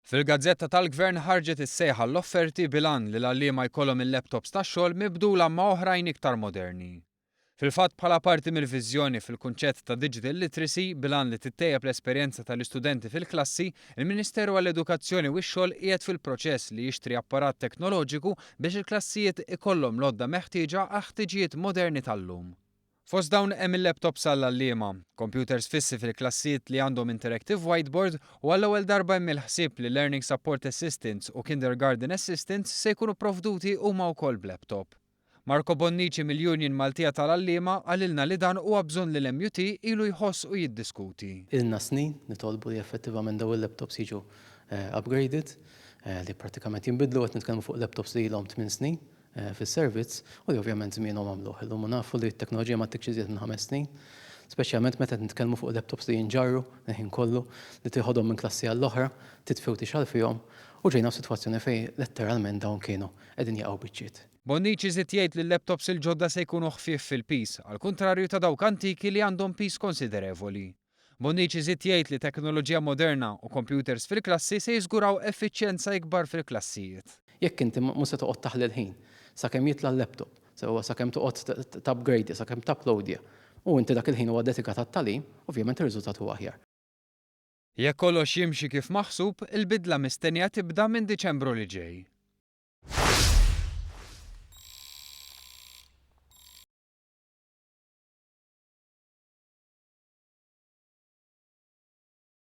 Fil-gazzetta tal-Gvern ħarġet is-sejħa għall-offerti bil-għan li l-għalliema jkollhom il-laptops tax-xogħol mibdula ma' oħrajn iktar moderni. Fil-fatt bħala parti mill-viżjoni fil-kunċett ta' digital literacy bil-għan li tittejjeb l-esperjenza tal-istudenti fil-klassi, il-Ministeru għall-Edukazzjoni u x-Xogħol qiegħed fil-proċess li jixtri apparat teknoloġiku biex il-klassijiet ikollhom l-għodda meħtieġa għall-ħtiġijiet moderni tal-lum. Fost dawn hemm il-laptops għall-għalliema, kompjuters fissi fil-klassijiet li għandhom interactive whiteboard u għall-ewwel darba hemm il-ħsieb li learning support assistants u kindergarten assistants se jkunu pprovduti huma wkoll b'laptop. Marco Bonnici mill-Union Maltija tal-Għalliema qalilna li dan huwa bżonn li l-MUT ilu jħoss u jiddiskuti. Ilna snin nitolbu li effettivament dawn il-laptops jiġu upgraded, li prattikament jinbidlu, qed nitkellmu fuq laptops li ilhom tmien snin fis-servizz u li ovvjament żmienhom għamluh. Illum u nafu li t-teknoloġija ma ttikx iżjed minn 5 snin, speċjalment meta qed nitkellmu fuq laptops li jinġarru il-ħin kollu, li tieħodhom minn klassi għall-oħra, titfi u tixgħel fihom, u ġejna f'sitwazzjoni fejn letteralment dawn kienu qegħdin jaqgħu biċċiet. Bonnici żied jgħid li l-laptops il-ġodda se jkunu ħfief fil-piż, għal kuntrarju ta' dawk antiki li għandhom piż konsiderevoli. Bonnici żied jgħid li teknoloġija moderna u computers fil-klassi se jiżguraw effiċjenza ikbar fil-klassijiet. Jekk inti mhux se toqgħod taħli l-ħin sakemm jitla' l-laptop, sewwa sakemm toqgħod tupgrade, sakemm tuploadja, u inti dak il-ħin huwa dedikat għat-tagħlim, ovvjament ir-riżultat huwa aħjar. Jekk kollox jimxi kif maħsub, il-bidla mistennija tibda minn Diċembru li ġej.